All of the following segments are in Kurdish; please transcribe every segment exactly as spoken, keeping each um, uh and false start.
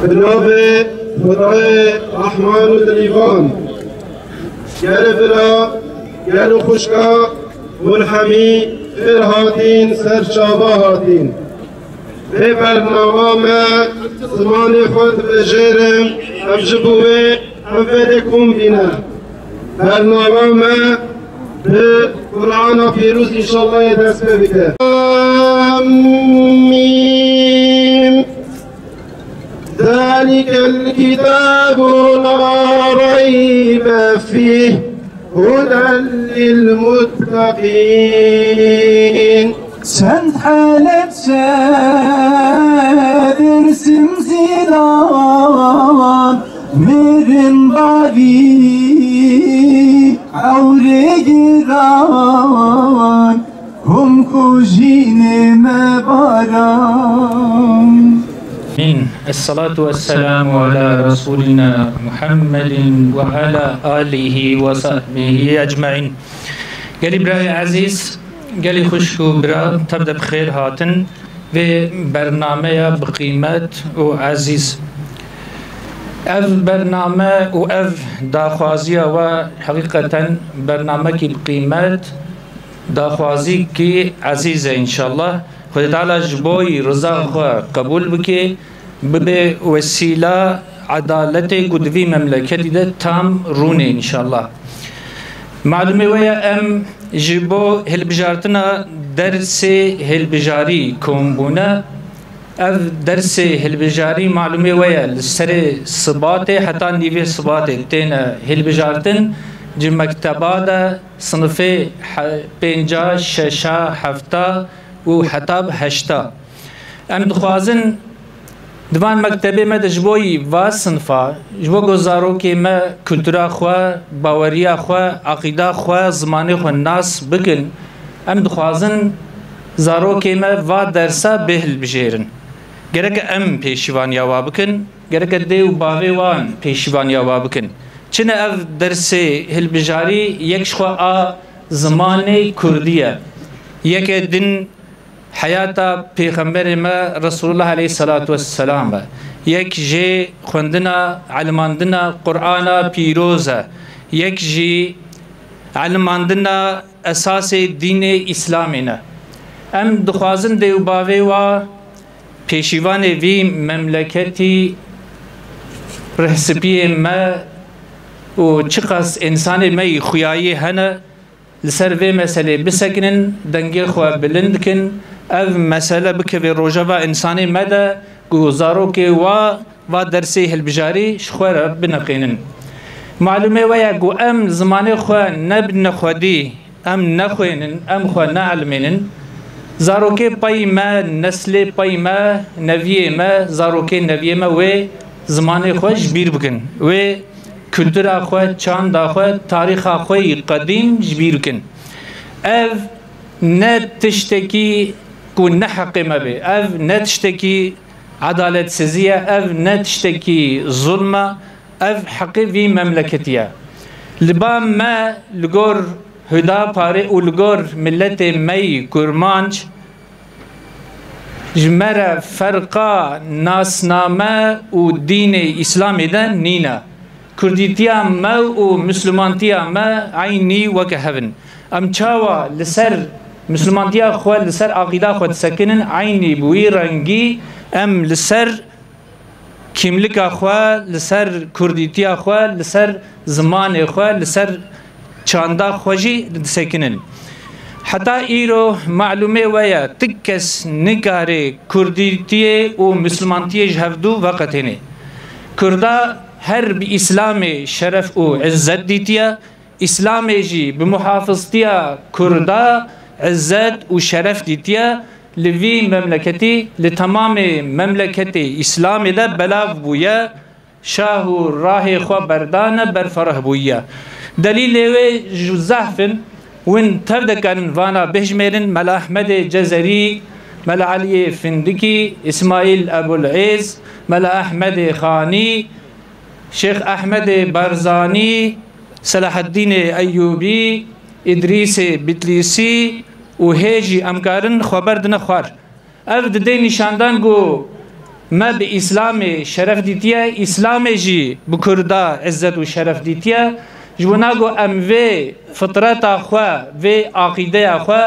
Bi navê Xwedayê Rehman û Dilîvan. Gelê vira, gel û xwişka hûn hemî xêr hatîn, ser çava hatîn. Vê bernama me zimanê xwe dibijêrin, em ji bo wê em vedê kom bîne. Bernama me bi Qur'ana Pîroz înşallah yê dest pê bike. Amîn. ذلك الكتاب لا ريب فيه هدى للمتقين. Çend heleb ser Dêrsim zîlan, mêrin bavî ewrê giran, hûn kujînê me baran. Min. Esselatu vesselamu ala Resulina Muhammedin ve ala alihi ve sahbihi ecmaîn. Gelî birayê ezîz, gelî xwişk û bira, tev de bi xêr hatin vê bernameya bi qîmet û ezîz. Ev bername û ev daxwaziya we heqîqeten bernamekî bi qîmet, daxwazîkî ezîz e înşallah. Xwedê Teala ji bo yî riza xwe qebûl bike, bibe wesîla edaletê ku di vî memleketî de tam rûnê înşallah. Malûmê we ye, em ji bo hilbijartina dersê hilbijarî kom bûne. Ev dersê hilbijarî malûmê we ye, li serê sibatê heta nîvê sibatê têne hilbijartin, ji mekteba de sinifê he-, pênca, şeşa, hefta û heta bi heşta. Em dixwazin di van mektebê me de ji bo yî va sinfa, ji bo ku zarokê me kultura xwe, baweriya xwe, aqîda xwe, zimanê xwe nas bikin, em dixwazin zarokê me va dersa bê hilbijêrin. Gerek em pêşîvaniya wa bikin, gerek dê û bavê wan pêşîvaniya wa bikin. Çi ne ev dersê hilbijarî yek ji xwe a zimanê kurdî ye. Yeke din heyata Pêxemberê me Resulullah aleyhisselatu vesselam e. Yek jê xwendina, elimandina Qur'ana pîroz e. Yek jî elimandina esasê dînê Îslamê ne. Em dixwazin dê û bavê wa pêşîvanê vî memleketî rihsipiyê me û çiqas însanê me yî xuyayî hene, li ser vê meselê bisekinin, dengê xwe bilind kin, ev mesele bikeve rojeva însanê me de ku zarokê wa va dersê hilbijarî ji xwe re bineqînin. Malûmê we ye ku em zimanê xwe ne bi nexwedî, em nexwênin, em xwe neelimênin. Zarokê pey me, neslê pey me, neviyê me, zarokê neviyê me wê zimanê xwe ji bîr bikin. Wê kultura xwe, çanda xwe, tarîxa xwe yî qedîm ji bîr bikin. Ev ne tiştekî ku ne heqê me bê. Ev ne tiştekî edaletsizî ye. Ev ne tiştekî zulm e. Ev heqê vî memleketî ye. Li ba me, li gor Hudaparê û li gor miletê me yî Kurmanc, ji me re ferqa nasname û dînê Îslamê de nîne. Kurdîtiya me û Mislimantiya me eynî weke hev in. Em çawa li ser Mislimantiya xwe, li ser aqîda xwe disekinin, eynî bi wî rengî em li ser kîmlika xwe, li ser Kurdîtiya xwe, li ser zimanê xwe, li ser çanda xwe jî disekinin. Heta îro malûmê we ye, ti kes nikare Kurdîtiyê û Mislimantiyê ji hevdû veqetêne. Kurda her bi Îslamê şeref û izzet dîtiye, Îslamê jî bi muhafiztiya Kurda izzet û şeref dîtiye, li vî memleketî, li temamê memleketê Îslamê de belav bûye, şah û rahê xwe berdane, berfereh bûye. Delîlê wê ji zehf in, win tev dikarin vana bihijmêrin, Mela Ehmedê Cezerî, Mela Eliyê Findikî, Îsmaîl Ebul Êz, Mela Ehmedê Xanî, Şêx Ehmedê Barzanî, Selaheddînê Eyûbî, Îdrîsê Bitlîsî û hê jî em karin xwe berdine xwar. Ev dide nîşandan ku me bi Îslamê şeref dîtiye, Îslamê jî bi Kurda izzet û şeref dîtiye. Ji bona ku em vê fitreta xwe, vê aqîdeya xwe,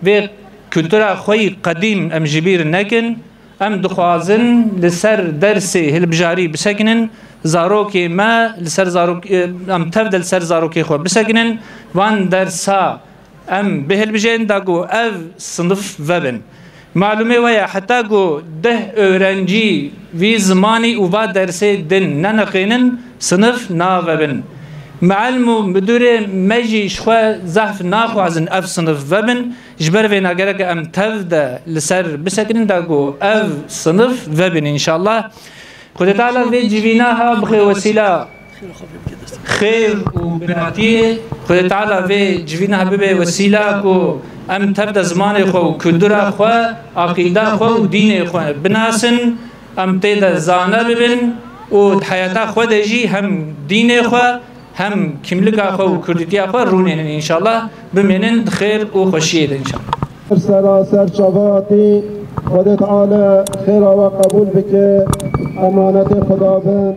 vê kultura xwe yî qedîm em ji bîr nekin. Em dixwazin li ser dersê hilbijarî bisekinin, zarokê me li ser zarok-, em tev de li ser zarokê xwe bisekinin, van dersa em bihilbijên da ku ev sinif vebin. Malûmê we ye, heta ku deh öğrencî vî zimanî û va dersê din neneqênin, sinif navebin. Meelm û midûrê me jî ji xwe zehf naxwazin ev sinif vebin. Ji ber vê ne gerek em tev de li ser bisekinin da ku ev sinif vebin înşallah. Xwedê Teala vê civîna ha bixe wesîla xêr û biratiyê. Xwedê Teala vê civîna ha bibe wesîla ku em tev de zimanê xwe û kultura xwe, aqîda xwe û dînê xwe binasin, em tê de zane bibin û di heyata xwe de jî hem dînê xwe, hem kimlika xwe û kurdîtiya xwe rûnênin înşallah. Bimênin di xêr û xweşiyê de înşallah. Sera ser çava hatî, Xwedê Teala xêra we qebûl bike, emanetê Xweda bin.